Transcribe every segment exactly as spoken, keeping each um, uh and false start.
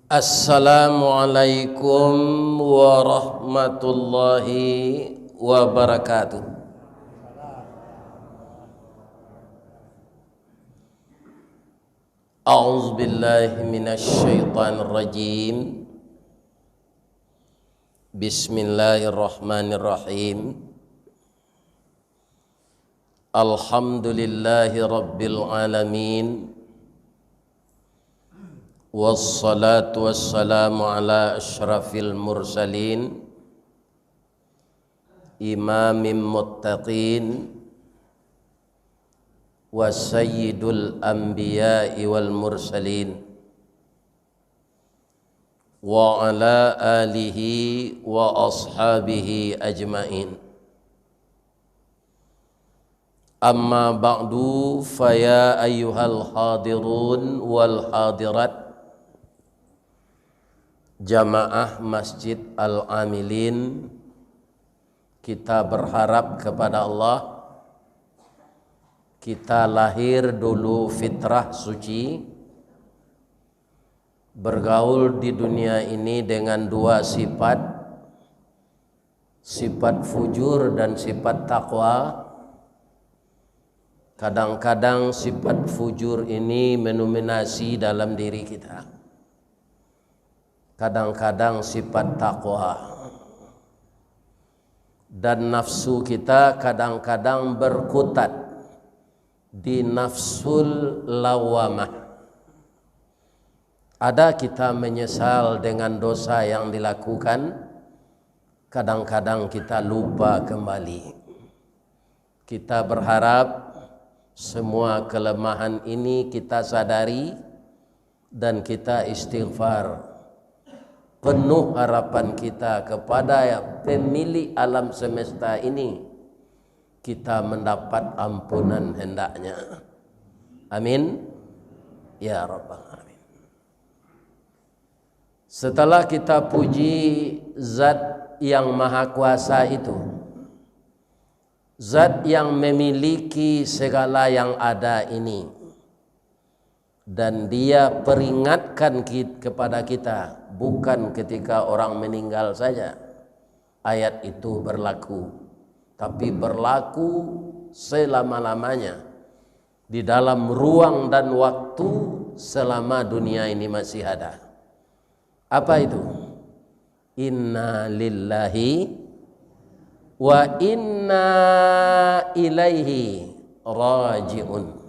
Assalamualaikum warahmatullahi wabarakatuh. A'udzubillahi minasyaitonirrajim. Bismillahirrahmanirrahim. Alhamdulillahi rabbil alamin. Wassalatu wassalamu ala asyrafil mursalin, imamim muttaqin, wa sayyidul anbiya'i wal mursalin, wa ala alihi wa ashabihi ajmain. Amma ba'du, faya ayyuhal hadirun wal hadirat, jamaah Masjid Al-Amilin, kita berharap kepada Allah, kita lahir dulu fitrah suci, bergaul di dunia ini dengan dua sifat, sifat fujur dan sifat takwa. Kadang-kadang sifat fujur ini mendominasi dalam diri kita. Kadang-kadang sifat takwa. Dan nafsu kita kadang-kadang berkutat di nafsul lawamah. Ada kita menyesal dengan dosa yang dilakukan, kadang-kadang kita lupa kembali. Kita berharap semua kelemahan ini kita sadari dan kita istighfar. Penuh harapan kita kepada pemilik alam semesta ini, kita mendapat ampunan hendaknya. Amin. Ya Rabbal Alamin. Setelah kita puji Zat yang Maha Kuasa itu, Zat yang memiliki segala yang ada ini, dan Dia peringatkan ki-, kepada kita, bukan ketika orang meninggal saja ayat itu berlaku, tapi berlaku selama-lamanya di dalam ruang dan waktu selama dunia ini masih ada. Apa itu? Inna lillahi wa inna ilaihi raji'un.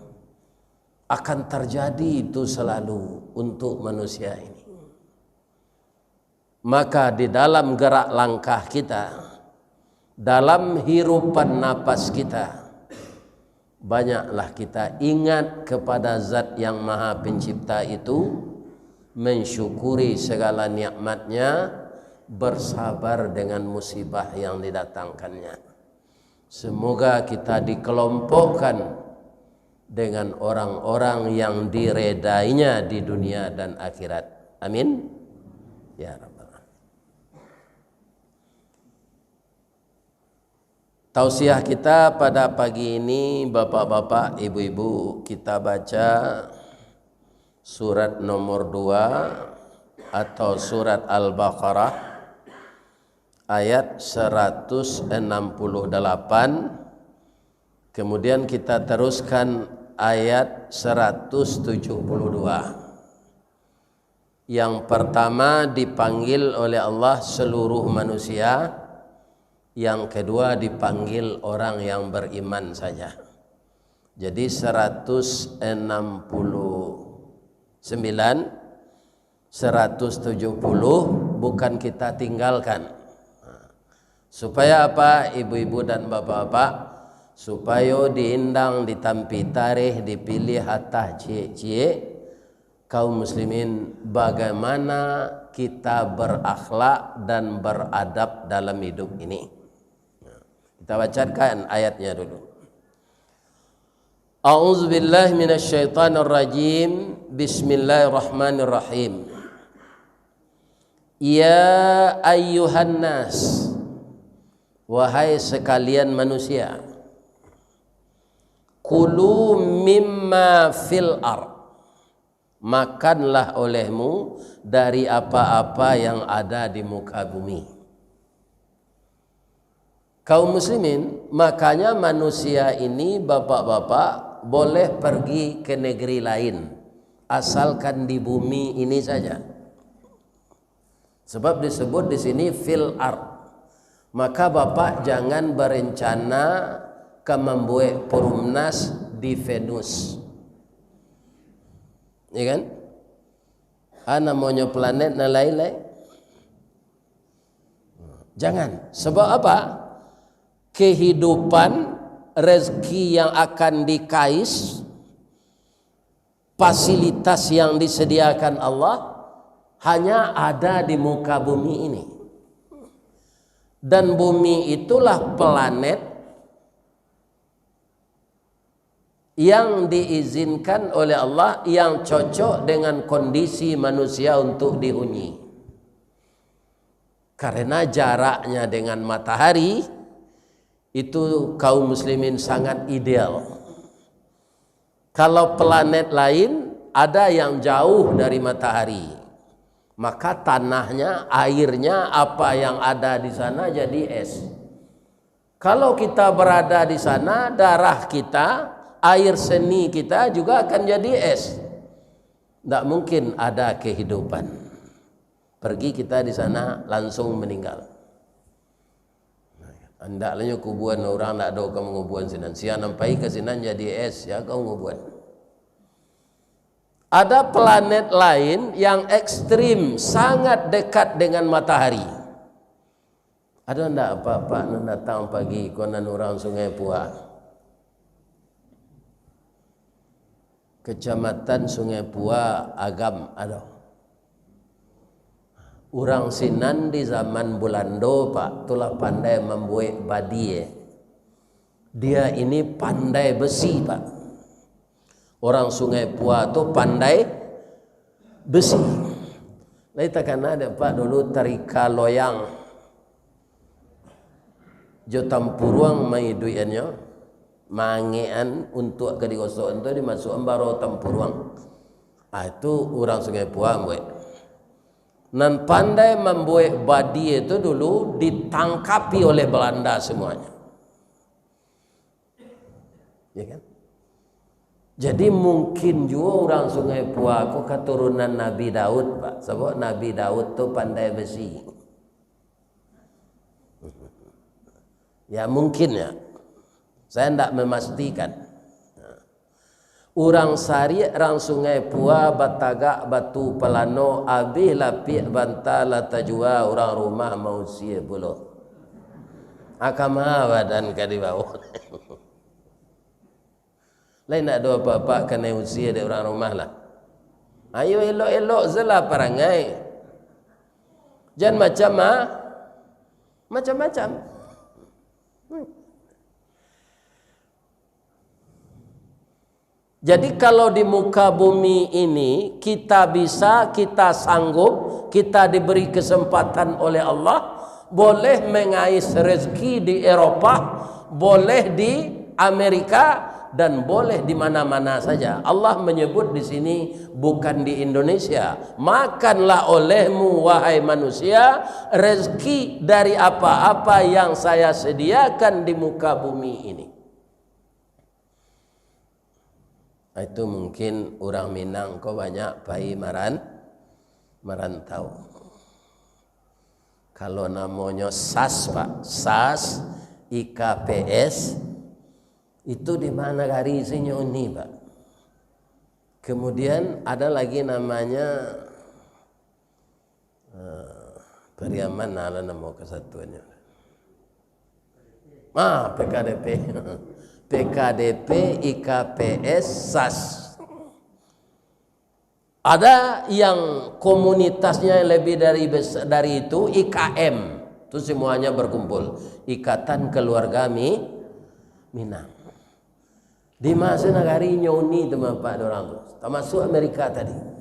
Akan terjadi itu selalu untuk manusia ini. Maka di dalam gerak langkah kita, dalam hirupan napas kita, banyaklah kita ingat kepada Zat yang Maha Pencipta itu, mensyukuri segala nikmatnya, bersabar dengan musibah yang didatangkannya. Semoga kita dikelompokkan dengan orang-orang yang diredainya di dunia dan akhirat. Amin. Ya Rabbal Alamin. Tausiah kita pada pagi ini, bapak-bapak, ibu-ibu, kita baca surat nomor dua atau surat Al-Baqarah, ayat seratus enam puluh delapan, kemudian kita teruskan ayat seratus tujuh puluh dua. Yang pertama dipanggil oleh Allah seluruh manusia, yang kedua dipanggil orang yang beriman saja. Jadi seratus enam puluh sembilan, seratus tujuh puluh bukan kita tinggalkan. Supaya apa, ibu-ibu dan bapak-bapak? Supayo diindang, ditampi tarikh, dipilih atah ciek-ciek, kaum muslimin, bagaimana kita berakhlak dan beradab dalam hidup ini. Kita bacakan ayatnya dulu. A'udzubillahi minasyaitonirrajim. Bismillahirrahmanirrahim. Ya ayyuhan nas, wahai sekalian manusia, kulu mimma fil ard, makanlah olehmu dari apa-apa yang ada di muka bumi. Kaum muslimin, makanya manusia ini, bapak-bapak, boleh pergi ke negeri lain, asalkan di bumi ini saja. Sebab disebut di sini fil ard. Maka bapak jangan berencana ka mambuek perumnas di Venus. Ya kan? Ah, namonyo planet nan lain lai. Jangan. Sebab apa? Kehidupan, rezeki yang akan dikais, fasilitas yang disediakan Allah hanya ada di muka bumi ini. Dan bumi itulah planet yang diizinkan oleh Allah, yang cocok dengan kondisi manusia untuk dihuni. Karena jaraknya dengan matahari, itu kaum muslimin sangat ideal. Kalau planet lain, ada yang jauh dari matahari, maka tanahnya, airnya, apa yang ada di sana jadi es. Kalau kita berada di sana, darah kita, air seni kita juga akan jadi es. Ndak mungkin ada kehidupan. Pergi kita di sana, langsung meninggal. Andaklah nyo kubuan urang, ndak ado ka mangubuan sinan. Sia nan pai ka sinan jadi es, sia ka mangubuan. Ada planet lain yang ekstrim, sangat dekat dengan matahari. Ado ndak apak-apak nan datang pagi ko nan urang Sungai Pua? Kecamatan Sungai Pua, Agam, ado. Urang sinan di zaman Bulando, Pak, tu lah pandai mambuek badie. Dia ini pandai besi, Pak. Urang Sungai Pua tu pandai besi. Lai takana dek Pak dulu Tarika Loyang jo tampuruang maiduiannyo, maangekan untuak ka digosok tu dimasuakan baro tampuruang. Ah, itu urang Sungai Pua buek. Nan pandai mambuek badie tu dulu ditangkapi oleh Belanda semuanya. Ya kan? Jadi mungkin juo urang Sungai Pua ko katurunan Nabi Daud, Pak. Sabab Nabi Daud tu pandai besi. Ya, mungkin ya. Saya ndak memastikan. Urang Sariak, urang Sungai Pua, batagak batu palano, abih lapiak banta lah tajua, urang rumah mausia pulo. Akama badan ka dibawo. Lai ndak ado apak-apak kanai usia dek urang rumah lah. Ayo elok-elok se lah parangai. Jan macam ma-, macam-macam. Hmm. Jadi, kalau di muka bumi ini kita bisa, kita sanggup, kita diberi kesempatan oleh Allah, boleh mengais rezeki di Eropa, boleh di Amerika, dan boleh di mana-mana saja. Allah menyebut di sini, bukan di Indonesia. Makanlah olehmu, wahai manusia, rezeki dari apa-apa yang Saya sediakan di muka bumi ini. Itu mungkin urang Minang ko banyak pai maran-, marantau. Kalau namonyo sas, Pak, sas, I K P S, itu di mana nagari sinyo ni, Pak? Kemudian ada lagi namanya Eh, Pariaman, nah, lah namo kasatuannyo. Ah, P K D P. P K D P, I K P S, sas. Ada yang komunitasnya yang lebih dari bes-, dari itu, I K M. Itu semuanya berkumpul. Ikatan Keluarga Mi-, Minang. Di masa nagari nyo ni tu, Bapak, dorang tu. Termasuk Amerika tadi.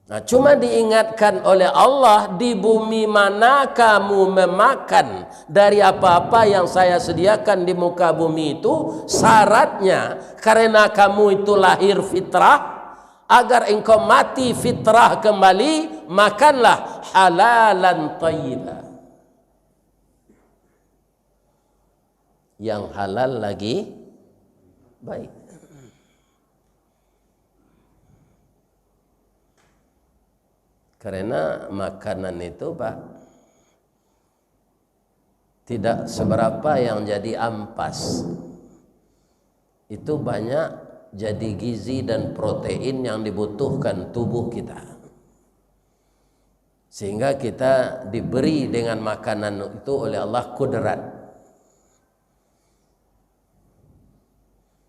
Nah, cuma diingatkan oleh Allah, di bumi mana kamu memakan dari apa-apa yang Saya sediakan di muka bumi itu, syaratnya, karena kamu itu lahir fitrah, Agar engkau mati fitrah kembali, makanlah halalan thayyiba. Yang halal lagi baik. Karena makanan itu, Pak, tidak seberapa yang jadi ampas. Itu banyak jadi gizi dan protein yang dibutuhkan tubuh kita. Sehingga kita diberi dengan makanan itu oleh Allah kudrat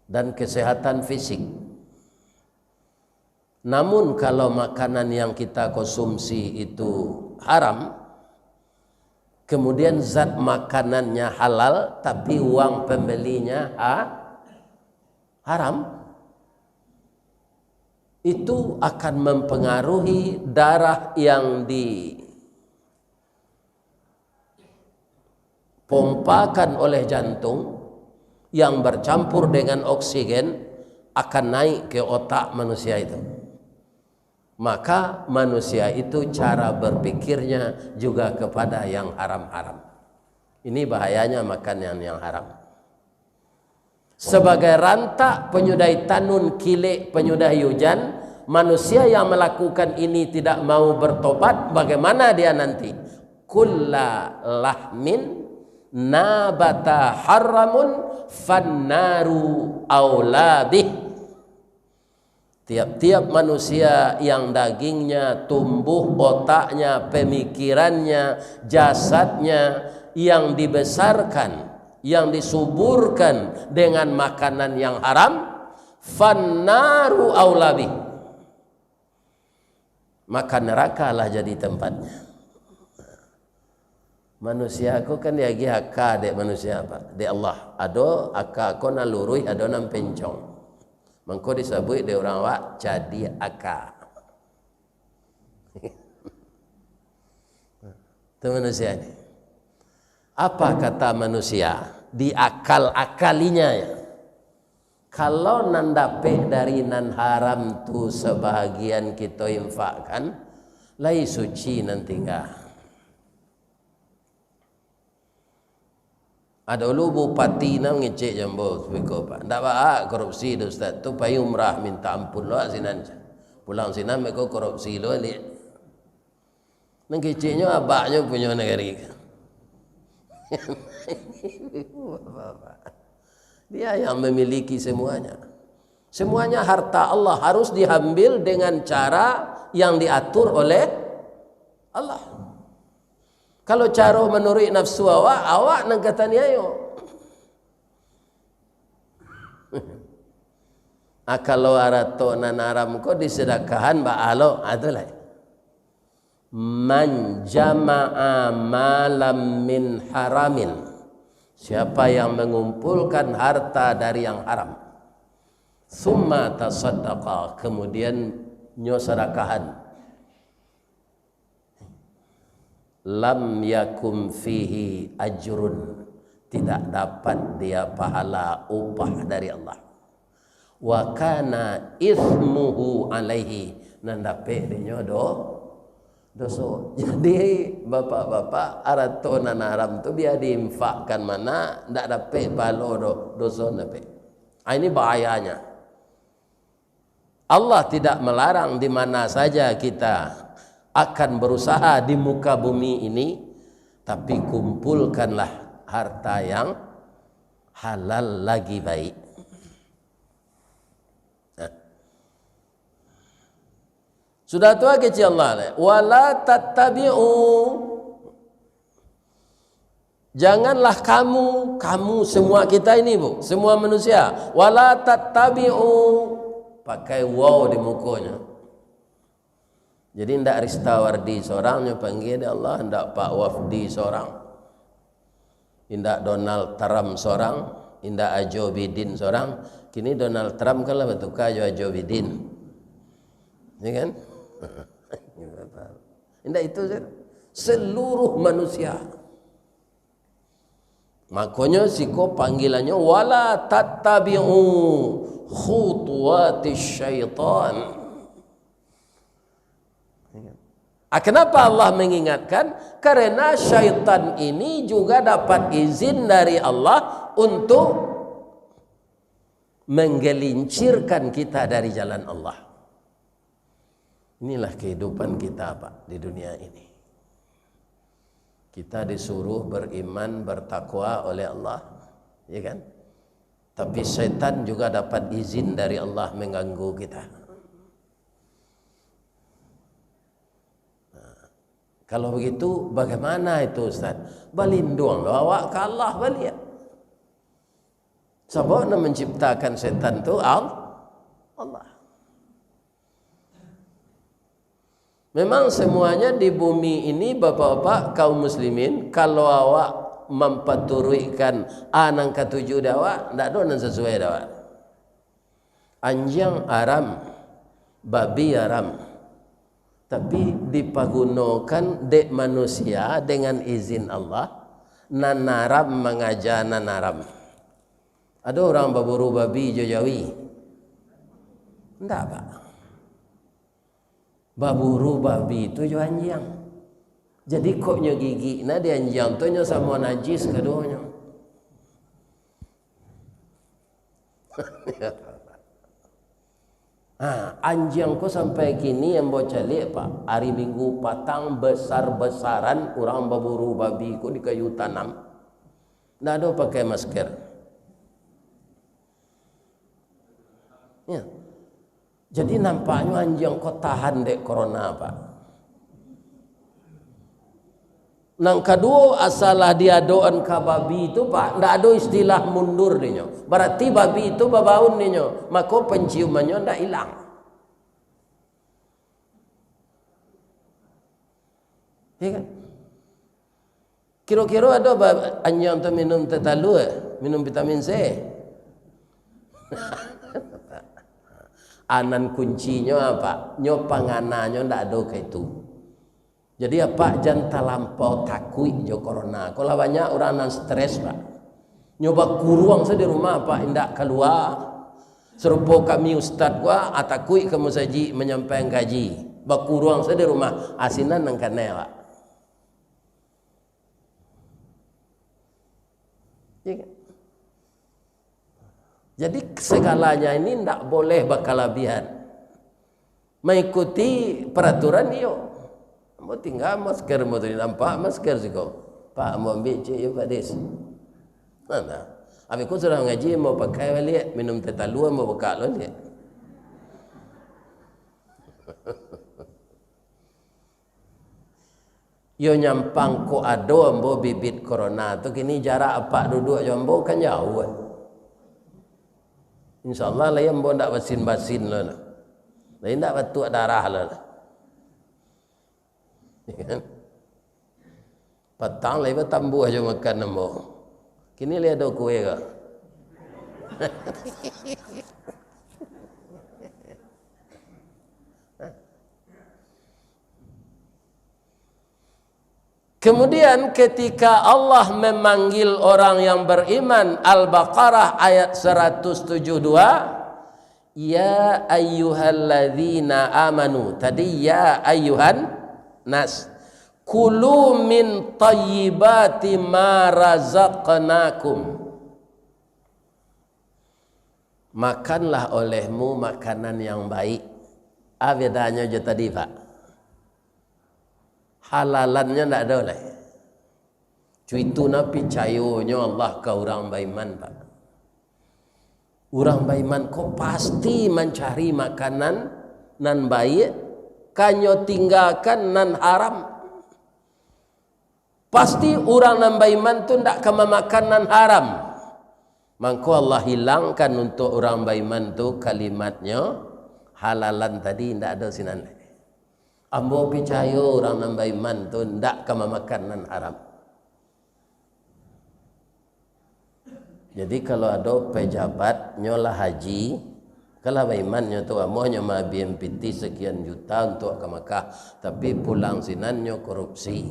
dan kesehatan fisik. Namun, kalau makanan yang kita konsumsi itu haram, kemudian zat makanannya halal, tapi uang pembelinya ha-, haram, itu akan mempengaruhi darah yang di pompakan oleh jantung yang bercampur dengan oksigen akan naik ke otak manusia itu. Maka manusia itu cara berpikirnya juga kepada yang haram-haram. Ini bahayanya makan yang, yang haram. Sebagai rantak panyudahi tanun, kilek panyudahi ujan, manusia yang melakukan ini tidak mau bertobat, bagaimana dia nanti? Kulla lahmin nabata haramun fannaru aula bih. Tiap-tiap manusia yang dagingnya tumbuh, otaknya, pemikirannya, jasadnya yang dibesarkan, yang disuburkan dengan makanan yang haram, fannaru aula bih. Maka neraka lah jadi tempatnya. Manusia ko kan diagiah aka dek manusia, Pak, dek Allah. Ado aka ko nan luruih, ado nan pencong. Mangko disabuik dek urang awak cadiak aka. Tu manusia ni. Apa kata manusia? Diakal-akalinya, ya. Kalau nan dapek dari nan haram tu sabahagian kito infakkan, lai suci nan tingga. Ado lu bupati nan ngecek jambo beko, Pak. Ndak baa korupsi doh, Ustaz. Tu pai umrah minta ampun lo sinan. Pulang sinan beko korupsi lo liak. Nan keceknyo abaknyo punyo nagari. Dia yang memiliki semuanya. Semuanya harta Allah harus diambil dengan cara yang diatur oleh Allah. Kalau caro manuruik nafsu awak, awak nan ka taniayo. Ah, kalau arato nan haram ko disedakahan, baa lo? Ah, tu lai. Man jama'a malam min haramin. Siapa yang mengumpulkan harta dari yang haram. Summa tasaddaqa, kemudian nyo sadakahan. Lam yakun fihi ajrun, tidak dapat dia pahala, upah dari Allah. Wa kana ismuhu alaihi, nan dapek dinyo do-, doso. Jadi, bapak-bapak, arato nan haram tu bia diinfakkan mana, ndak dapek pahalo do-, doso dapek. Ah, ini bahayanya. Allah tidak melarang di mana saja kita akan berusaha di muka bumi ini, tapi kumpulkanlah harta yang halal lagi baik. Nah. Sudah tu kecek Allah, wala tattabi'u, janganlah kamu, kamu semua kita ini, Bu, semua manusia, wala tattabi'u, pakai waw di mukonyo. Jadi, indak Ristawardi sorang nyo panggia dek Allah, indak Pak Wafdi sorang, indak Donald Trump sorang, indak Ajo Bidin sorang. Kini Donald Trump kan lah batuka jo Ajo Bidin. Ya kan? Indak itu sajo. Seluruh manusia. Makonyo siko panggilannyo, "Wala tattabi'u khutuwatis syaitan." Ah, kenapa Allah mengingatkan? Karena syaitan ini juga dapat izin dari Allah untuk menggelincirkan kita dari jalan Allah. Inilah kehidupan kita, Pak, di dunia ini. Kita disuruh beriman, bertakwa oleh Allah, ya kan? Tapi setan juga dapat izin dari Allah mengganggu kita. Nah, kalau begitu, bagaimana itu, Ustaz? Balinduang lo awak ka Allah baliak. Sabab nan manciptakan setan tu Al-, Allah. Memang semuanya di bumi ini, bapak-bapak, kaum muslimin, kalau awak mampaturuikkan a nan katuju dek awak, ndak ado nan sasuai dek awak. Anjiang aram, babi aram, tapi dipagunokan dek manusia dengan izin Allah, nan aram mangaja nan aram. Ado urang baburu babi jo jawi? Ndak, Pak. Baburu babi tu jo anjiang. Jadi, kok nyo gigik nah di anjiang tu, nyo samo najis kaduonyo. Ha, anjiang ko sampai kini ambo caliak, Pak. Ari Minggu patang besar-besaran urang baburu babi ko di kayu tanam. Ndak ado pakai masker. Ya. Jadi, nampaknyo anjiang ko tahan dek corona, Pak. Nan kaduo, asalah diadoan ka babi tu, Pak, ndak ado istilah mundur dinyo. Berarti babi tu babaun dinyo, mako penciumannyo ndak ilang. Ya kan? Kiro-kiro ado ba-, anjiang tu minum teh talua, minum vitamin C? Anan kuncinyo apa? Nyo pangananyo ndak ado ka itu. Jadi, apak jan talampau takuik jo corona. Ko lah banyak urang nan stres, Pak. Nyo bakuruang sajo di rumah, Pak, indak kalua. Sarupo kami ustaz ko, ah, takuik ka musajik manyampaian kaji. Bakuruang sajo di rumah. Asinan nan kanai, Pak. Ya kan? Jadi, segalanya ini ndak boleh bakalabihan. Maikuti peraturan, iyo. Ambo tingga masker, ambo tadi nampak masker siko. Pak, ambo ambiak ciek yo, Pak Dis. Nah, nah. Abih ko sudah mangaji, ambo pakai baliak, minum teh talua, ambo bukak lo baliak. Yo nyampang kok ado ambo bibit corona tu, kini jarak apak duduak jo ambo kan jauah. Insya Allah lai ambo ndak basin-basin lo nah. Lai ndak batuak darah lo nah. Patang lai batambuah jo makan ambo. Kini lai ado kue ko. Kemudian, ketika Allah memanggil orang yang beriman, Al-Baqarah ayat seratus tujuh dua, "Ya ayyuhalladzina amanu," tadi, "Ya ayyuhan nas, kulu min thayyibati ma razaqnakum." Makanlah olehmu makanan yang baik. Ah, bedanyo jo tadi, Pak. Halalannyo ndak ado lai. Cuitu nah picayonyo Allah ka urang baiman, Pak. Urang baiman ko pasti mancari makanan nan baiak, kanyo tinggakan nan haram. Pasti urang nan baiman tu ndak ka mamakan nan haram. Mangko Allah hilangkan untuak urang baiman tu kalimatnyo, halalan tadi indak ado sinan lai. Ambo picayo urang nan baiman tu ndak ka mamakan nan haram. Jadi, kalau ado pejabat, nyo lah haji, kalah baiman nyo tu, amuahnyo maabian piti sekian juta untuak ka Makkah, tapi pulang sinan nyo korupsi.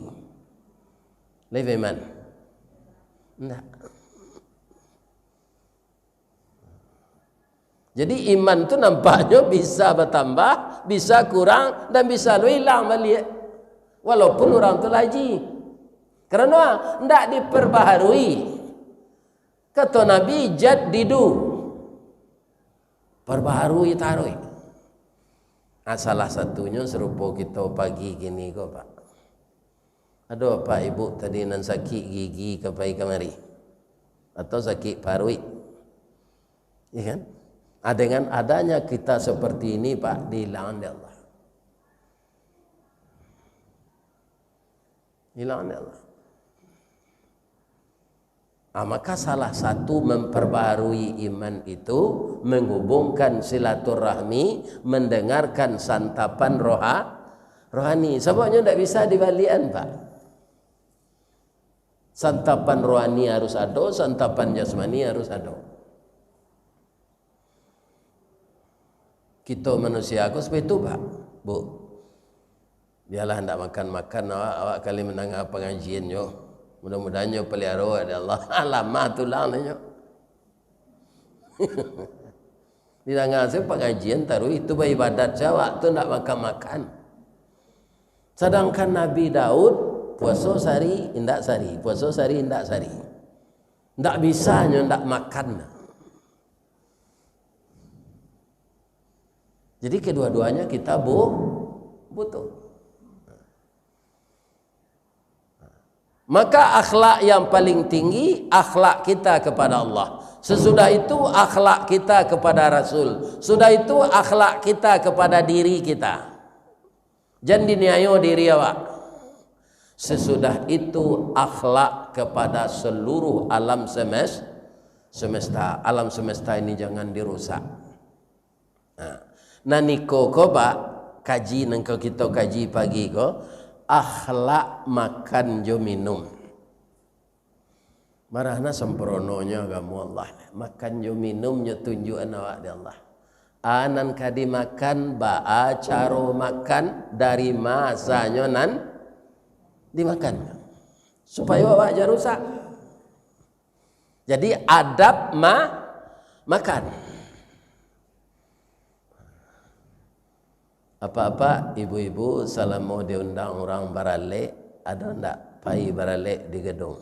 Lai baiman? Ndak. Jadi, iman tu nampaknyo bisa batambah, bisa kurang, dan bisa lo ilang baliak. Walaupun urang tu lah haji. Karano ndak diperbaharui. Kato Nabi, "Jaddidu." Perbaharui taruih. Nah, salah satunyo sarupo kito pagi kini ko, Pak. Ado apak ibu tadi nan sakik gigi ka pai kamari? Atau sakik paruik? Iya kan? Ah, dengan adanya kita seperti ini, Pak, diilangan dek Allah. Hilang dek Allah. Ah, maka salah satu memperbarui iman itu menghubungkan silaturahmi, mendengarkan santapan roha, rohani. Sababnyo ndak bisa dibalian, Pak. Santapan rohani harus ado, santapan jasmani harus ado. Kito manusia ko seperti itu, Pak, Bu. Bialah ndak makan-makan awak, awak kali mandanga pangajian nyo. Mudah-mudahan nyo peliharo dek Allah. Lama tulang nyo. Didanga se pangajian taruih itu baibadat se awak tu ndak makan-makan. Sadangkan Nabi Daud puaso sari indak sari, puaso sari indak sari. Ndak bisa nyo ndak makan. Jadi kedua-duanya kita bu-, butuh. Maka akhlak yang paling tinggi, akhlak kita kepada Allah. Sesudah itu, akhlak kita kepada Rasul. Sudah itu, akhlak kita kepada diri kita. Jan diniayo diri awak. Sesudah itu, akhlak kepada seluruh alam semes-, semesta. Alam semesta ini jangan dirusak. Nah, nan iko ko, Pak, kaji nan ka kito kaji pagi ko, akhlak makan jo minum. Marana sampurononyo agamo Allah. Makan jo minum nyo tunjuakan awak di Allah. A nan ka dimakan, baa caro makan, dari ma asanyo nan dimakan. Supayo awak jan rusak. Jadi, adab ma-, makan. Apak-apak, ibu-ibu, salamo diundang urang baralek, ado ndak pai baralek di gedung?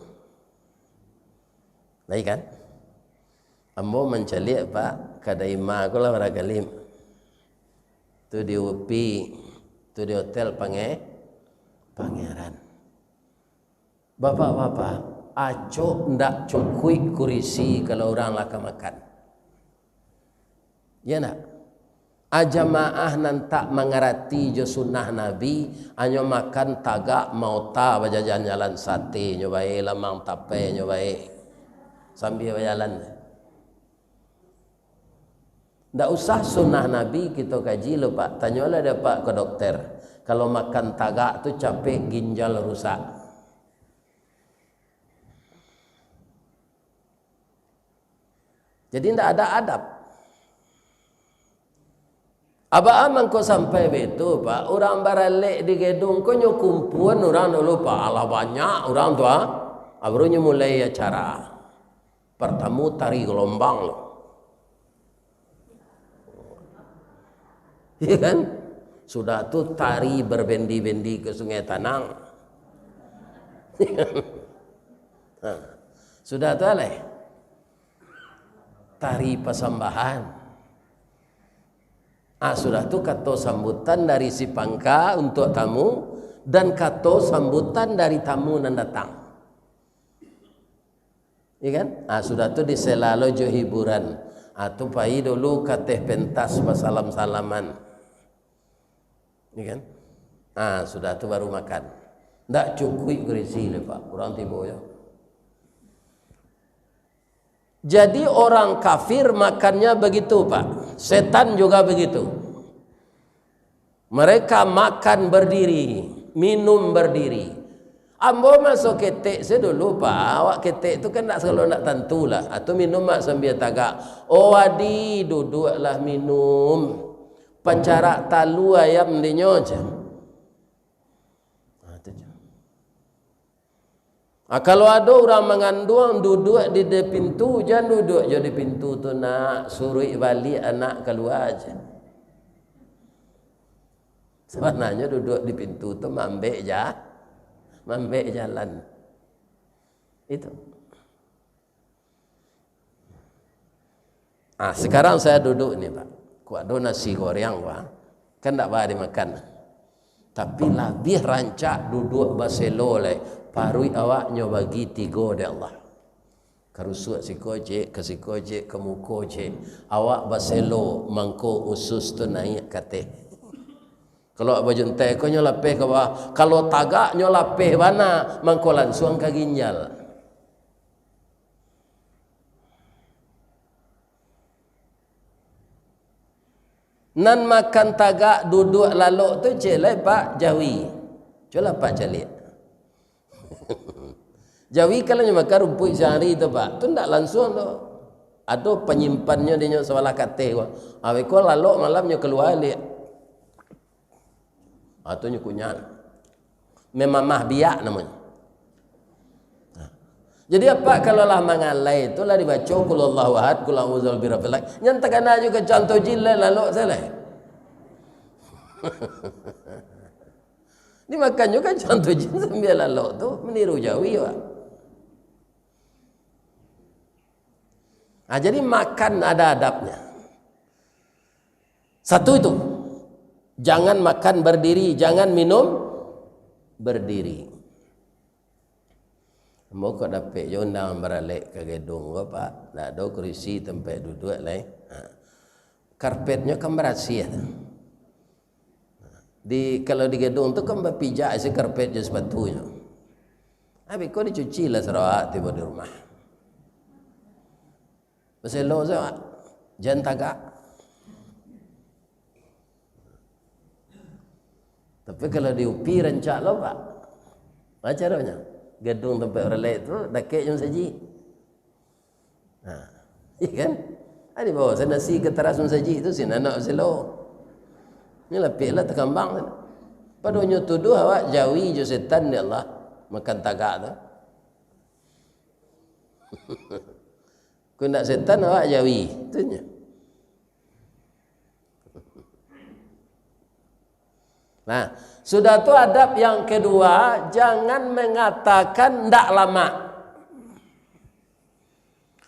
Lai kan? Ambo mancaliak, Pak, kadai ma ko lah barakalim. Tu di U P I, tu di hotel Pange-, Pangeran. Bapak-bapak, acok ndak cukuik kurisi kalau urang lah ka makan. Iya ndak? A jamaah nan tak mangarati jo sunnah Nabi, hanyo makan tagak maota bajajan-jalan, sate nyo bae, lamang tape nyo bae, sambia bajalan. Ndak usah sunnah Nabi kito kaji lo, Pak. Tanyolah dek Pak ka dokter. Kalau makan tagak tu capek ginjal rusak. Jadi ndak ada adab. Abaa mangko sampai baitu, Pak? Urang baralek di gedung ko nyo kumpuan urang dulu, Pak. Alah banyak urang tu, ah. Baru nyo mulai acara. Partamo tari galombang lo. Iya kan? Sudah tu tari berbendi-bendi ke Sungai Tanang. Ha. Sudah tu alai. Tari pasambahan. Ah, sudah tu kato sambutan dari si pangka untuak tamu, dan kato sambutan dari tamu nan datang. Iya kan? Ah, sudah tu disela lo jo hiburan. Ah, tu pai dulu ka teh pentas basalam-salaman. Iya kan? Ah, sudah tu baru makan. Ndak cukuik kurisi le, Pak. Urang tibo yo. Jadi orang kafir makannya begitu, Pak. Setan juga begitu. Mereka makan berdiri, minum berdiri. Ambo maso ketek se dulu, Pak. Awak ketek tu kan ndak, sagalo ndak tantu lah. Atau minum mak sambia tagak. Oh, adi, duduaklah minum. Pacarak talu ayam dinyo, cam. Ah, tu, cam. Ah, kalau ado urang manganduang duduak di, di pintu, jan duduak jo di pintu tu, nak, suruik baliak anak kalua, jan. Sabananyo duduak di pintu tu maambek ja-, maambek jalan. Itu. Ah, sekarang saya duduk ni, Pak. Kok ado nasi goreng, Pak. Kan ndak ba dimakan. Tapi labiah rancak duduak baselo lai. Paruik awak nyo bagi tigo dek Allah. Karusuak siko ciek, ka siko ciek, ka muko ciek. Awak baselo, mangko usus tu naiak ka ateh. Kalau awak bajuntai ko nyo lapeh ka bawah. Kalau tagak nyo lapeh bana, mangko lansuang ka ginjal. Nan makan tagak duduak lalok tu cek lai, Pak, jawi. Cubolah Pak caliak. Jawi kalau nyo makan rumpuik sahari tu, Pak, tu ndak lansuang tu. Ado panyimpannyo di nyo sabalah kateh ko. Awak ko lalok malam nyo kalua liak. Ah, tu nyo kunyah. Memamah biak namonyo. Nah. Jadi apa kalau lah mangalai tu lah dibaco Qul huwallahu ahad, Qul a'udzu birabbil falaq. Nyan takana jo kacang tojin lai lalok salah. Dimakan jo kacang tojin sambil lalok tu meniru jawi, Pak. Nah, jadi makan ada adabnya. Satu itu, jangan makan berdiri, jangan minum berdiri. Ambo kok dapek jo undangan baralek ka gedung ko, Pak. Ndak ado kurisi tampek duduak lai. Ha. Karpetnyo kan barasiah tu. Di, kalau di gedung tu kan bapijak isi karpet jo sapatunyo. Abih ko dicuci lah sarawak tibo di rumah. Baselo sajo, Pak. Jan tagak. Tapi kalau di upi rancak lo, Pak. Macam mana? Gedung tampek baralek tu dakek jo masajik. Nah, iya kan? Ado bawa nasi ka taras masajik tu, sinan nak baselo. Nyo lapeh lah takambang tu. Padonyo tuduah awak jawi jo setan dek Allah makan tagak tu. Kok ndak setan awak jawi, tu nyo. Nah, sudah tu adab yang kedua, jangan mengatakan ndak lamak.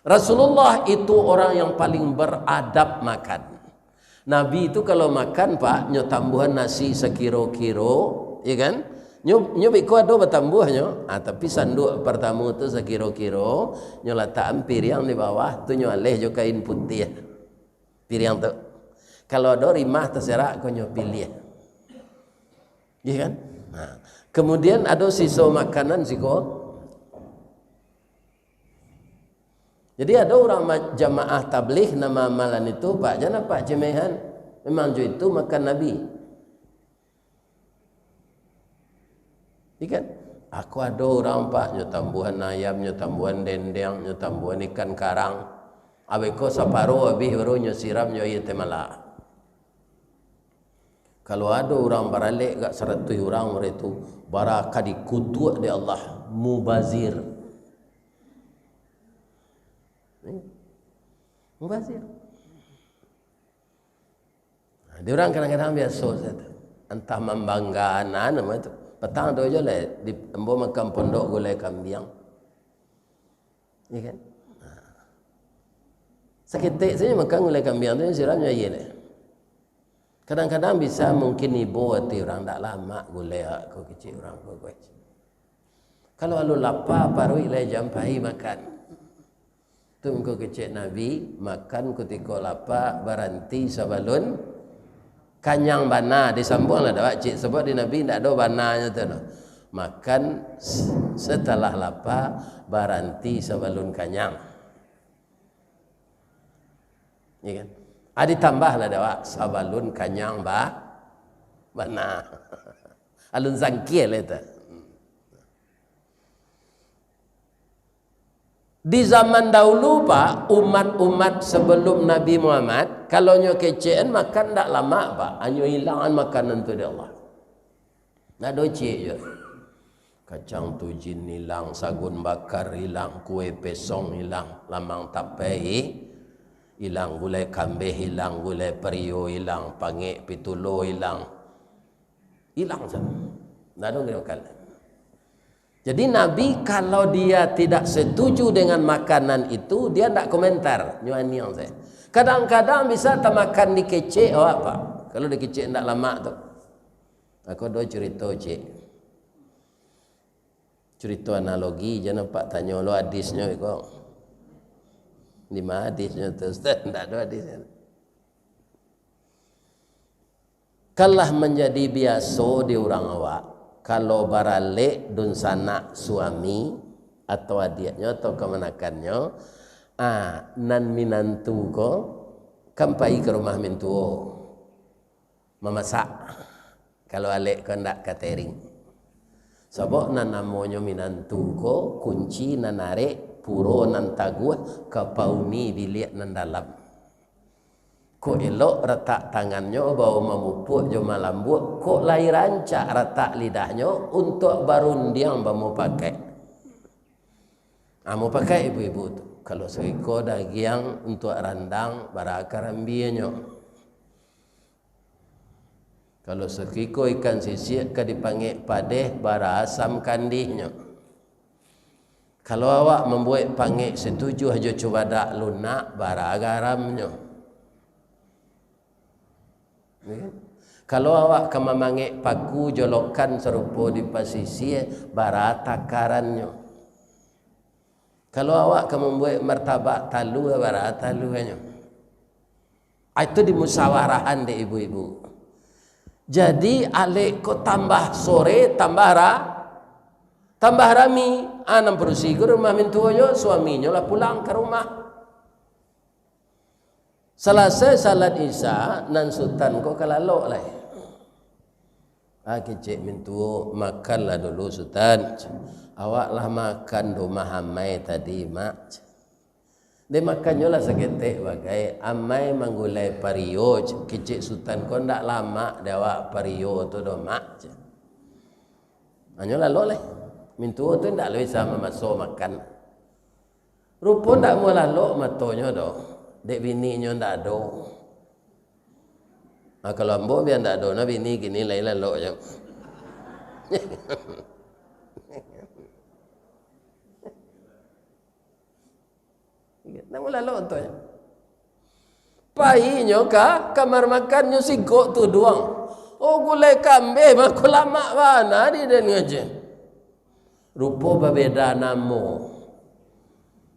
Rasulullah itu orang yang paling beradab makan. Nabi tu kalau makan, Pak, nyo tambuahan nasi sakiro-kiro, ya kan? Nyo, nyo beko ado batambuahnyo, ah, tapi sanduak partamo tu sakiro-kiro, nyo latakan piriang di bawah, tu nyo aleh jo kain putiah. Piriang tu. Kalau ado rimah taserak ko nyo piliah. Iya kan? Nah, kemudian ado siso makanan siko. Jadi ado urang ma-, jamaah tabligh nan maamalan itu, Pak, jan Apak cemehan. Memang jo itu makan Nabi. Ikan. Aku ado urang, Pak, nyo tambuahan ayam, nyo tambuahan dendeng, nyo tambuahan ikan karang. Abih ko saparo abih baru nyo siram jo aia teh malak. Kalau ado urang baralek agak saratuih urang, urang tu bara ka dikutuak dek Allah, mubazir. Eh? Mubazir. Nah, di urang kadang-kadang biaso sajo tu. Antah mambanggakan, ah, namo tu. Patang ado juo lai, di, ambo makan pondok gulai kambiang. Iya kan? Nah. Saketek sajo makan gulai kambiang tu, siram jo aia lai. Kadang-kadang bisa mungkin ibo ati urang, ndak lamak gulai ko kecek urang ko, ko kecek. Kalau alun lapa paruik lai, jan pai makan. Tu mangko kecek Nabi, makan kutiko lapa, baranti sabalun kanyang bana. Disambuang lah dek awak, cik, sabab di Nabi ndak ado bananyo tu, no. Makan s-, setelah lapa, baranti sabalun kanyang. Ya kan? Ah, ditambah lah dek awak, sabalun kanyang ba-, bana. Alun sangkil itu. Di zaman dahulu, Pak, umat-umat sebelum Nabi Muhammad, kalau nyo kecekan makan ndak lamak, Pak. Hanyo hilangan makanan tu dek Allah. Ndak ado ciek juo. Kacang tujin hilang, sagun bakar hilang, kue pesong hilang, lamang tapai hilang, gulai kambeh hilang, gulai pario hilang, pangek pitulo hilang. Hilang sajo. Ndak ado nan makan. Jadi Nabi kalau dia tidak setuju dengan makanan itu, dia ndak komentar, nyo aniang sajo. Kadang-kadang bisa tamakan di kecek awak, Pak. Kalau di kecek ndak lamak tu. Aku ado curito, Cek. Curito analogi, jan Apak tanyo lo hadisnyo iko. Di ma hadisnyo tu, Ustaz? Ndak ado hadisnyo. Kan lah manjadi biaso di urang awak, kalau baralek dunsanak suami atau adiaknyo atau kamanakannyo, ah, nan minantu ko kan pai ka rumah mintuo mamasak, kalau alek ko ndak catering. Sabab nan namonyo minantu ko, kunci nan arek, puro nan taguah, ka pauni biliak nan dalam. Kok elok ratak tangannyo, bao mamupuak jo malambuak, kok lai rancak ratak lidahnyo, untuak barundiang bamupakai. Ah, mupakai ibu-ibu tu. Kalau sakiko dagiang untuak randang, bara karambianyo. Kalau sakiko ikan sisiak ka dipangek padeh, bara asam kandihnyo. Kalau awak mambuek pangek satujuah jo cubadak lunak, bara garamnyo. Ya. Kalau awak ka mamangek paku jo lokan sarupo di pasisia, bara takarannyo. Kalau awak ka mambuek martabak talua, bara taluanyo. Ah, itu dimusawarahan dek ibu-ibu. Jadi, alek ko tambah sore, tambah ra-, tambah rami. Ah, nan padusi ko rumah mintuonyo, suaminyo lah pulang ka rumah. Salasai salat Isya, nan Sutan ko ka lalok lai. Ah, kecek mintuo, "Makanlah dulu, Sutan. Awak lah makan di rumah amai tadi, Mak." Dek makannyo lah saketek bagai, amai manggulai pario, kecek Sutan ko ndak lamak di awak pario tu doh, Mak. Hanyo lalok lai. Mintuo tu ndak lai bisa mamaso makan. Rupo ndak amuah lalok matonyo doh, dek bininyo ndak ado. Nah, kalau ambo bia ndak ado, nah bini kini lai lalok jo. Ndak amuah lalok matonyo. Painyo ka kamar makan nyo singkok tuduang. Oh, gulai kambeh mako lamak bana di den ngaji. Rupo babeda namo.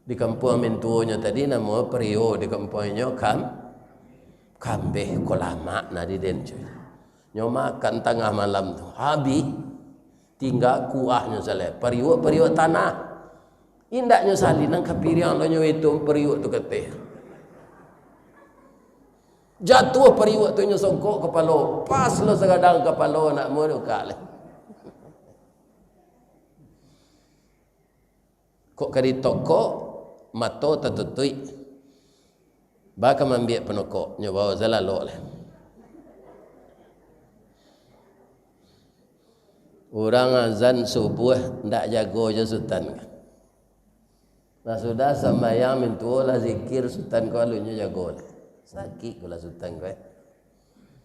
Di kampuang mintuonyo tadi namo pario, di kampuang inyo kam-, kambeh ko lamak na di den, cuy. Nyo makan tangah malam tu, habih. Tingga kuahnyo sajo, pariuak-pariuak tanah. Indaknyo salin nan ka piriang lo nyo itu pariuak tu kateh. Jatuah pariuak tu nyo songkok kapalo, pas lo sagadang kapalo nak muah dukak lai. Kok ka ditokok, mato tatutuik. Ba ka maambiak panokok, nyo bao sajo lalok lah. Urang azan subuah ndak jago jo Sutan kan. Lah sudah sambayang mintuo lah zikir, Sutan ko alun nyo jago lah. Sakik ko lah Sutan ko, eh.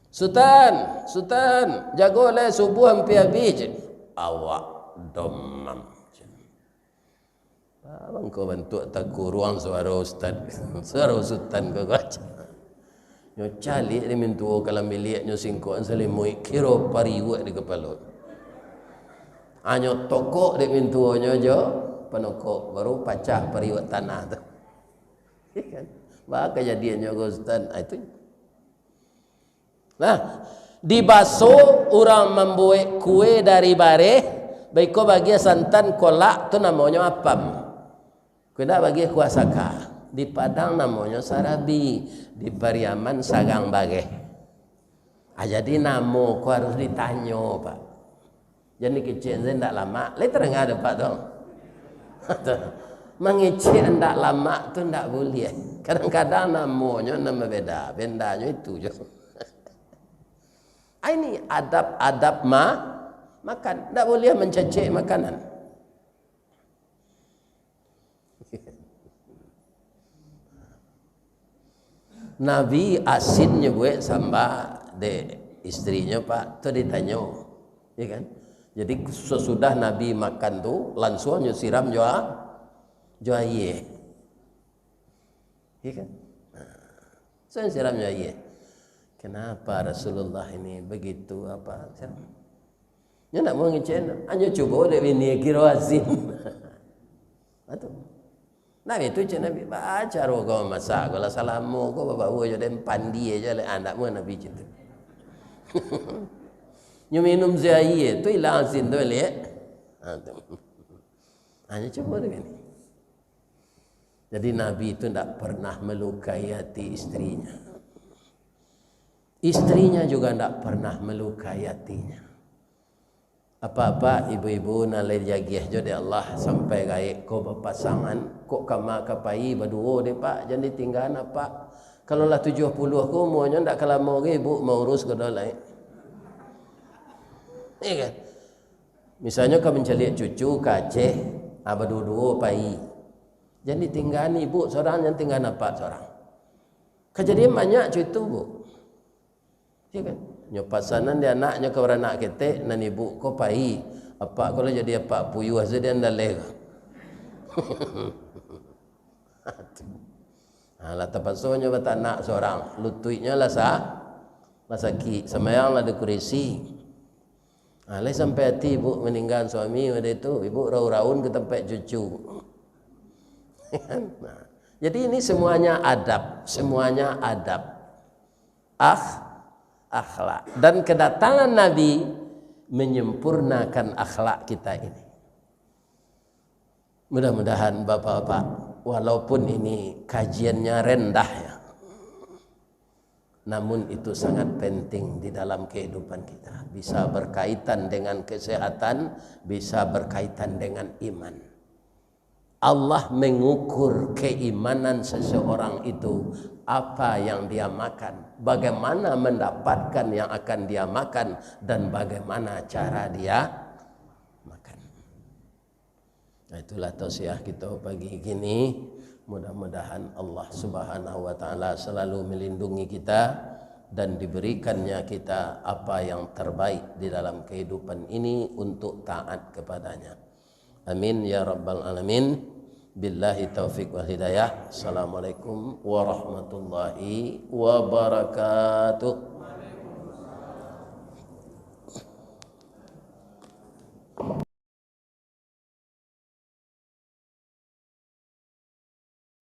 "Sutan, Sutan, jago lah, subuah ampia abih," cek. "Awak domam," cek. Abang ko bantuak takuruang suaro Ustaz, suaro Sutan ko, ko. Nyo caliak di mintuo kalam biliak, nyo singkokan salimuik, kiro pariuak di kapalo. Hanyo tokok dek mintuonyo jo panokok, baru pacah pariuak tanah tu. Kan? Ba kajadiannyo ko Ustaz, ah, itu. Nah, di baso urang mambuek kue dari bareh, baiko bagian santan kolak tu namonyo apam. Kue dak bagian kuah saka. Di Padang namonyo sarabi, di Pariaman sarang bareh. Ah, jadi namo ko harus ditanyo, Pak. Jan dikecek se ndak lamak. Lai tadanga dek Apak tu? Mangecek ndak lamak tu ndak buliah. Kadang-kadang namonyo nan babeda, bendanyo itu jo. Ah, ini adab-adab ma-, makan. Ndak buliah mancacek makanan. Nabi asin nyo buek samba dek istrinyo, Pak. Tu ditanyo, Ya kan? Jadi, sesudah Nabi makan tu, lansuang nyo siram jo a-, jo aia. Ya kan? Nah, so siram jo aia. Kenapa Rasulullah ini begitu, apa, siram? Nyo ndak mau ngecek, hanyo cubo dek bini kiro asin. Atu. Nah, itu cek Nabi, "Baa caro ko mamasak ko lah, salamo ko babawo jo den pandi aja lah." Ah, ndak mau Nabi cek tu. Nyo minum se aia tu ilang asin tu, liek. Ha, tu. Hanyo cubo dek bini. Jadi, Nabi itu ndak pernah melukai hati istrinya. Istrinya juga ndak pernah melukai hatinya. Apa-apa, ibu-ibu nan lai diagiah jo dek Allah, sampai gaek ko bapasangan, kok kama ka pai baduo deh, Pak, jan ditinggaan, Pak. Kalau lah tujuah puluah ko umuanyo, ndak ka lamo ge ibu maurus ko doh lai. Iya kan? Misalnyo ka mancaliak cucu ka Aceh, ah, baduo-duo pai. Jan ditinggaan ibu sorang, jan tinggaan apak sorang. Kajadian banyak cuito, Bu. Iya kan? Nyo pasanan di anaknyo ka baranak ketek, nan ibu ko pai. Apak ko lah jadi apak puyuah se di andaleh ko. Ha, lah tapaso nyo batanak sorang, lutuiknyo lah sa-, lah sakik, sambayang lah di kurisi. Ha, lai sampai ati ibu maninggaan suami model tu, ibu raun-raun ka tampek cucu. Nah, jadi ini semuanya adab, semuanya adab. Akh-, akhlak. Dan kedatangan Nabi menyempurnakan akhlak kita ini. Mudah-mudahan Bapak-bapak, walaupun ini kajiannya rendah ya, namun itu sangat penting di dalam kehidupan kita. Bisa berkaitan dengan kesehatan, bisa berkaitan dengan iman. Allah mengukur keimanan seseorang itu, apa yang dia makan, bagaimana mendapatkan yang akan dia makan, dan bagaimana cara dia makan. Nah, itulah tausiah kita pagi kini. Mudah-mudahan Allah Subhanahu wa Ta'ala selalu melindungi kita dan diberikannya kita apa yang terbaik di dalam kehidupan ini untuk taat kepadanya. Amin ya rabbal alamin. Billahi taufik wal hidayah. Assalamualaikum warahmatullahi wabarakatuh.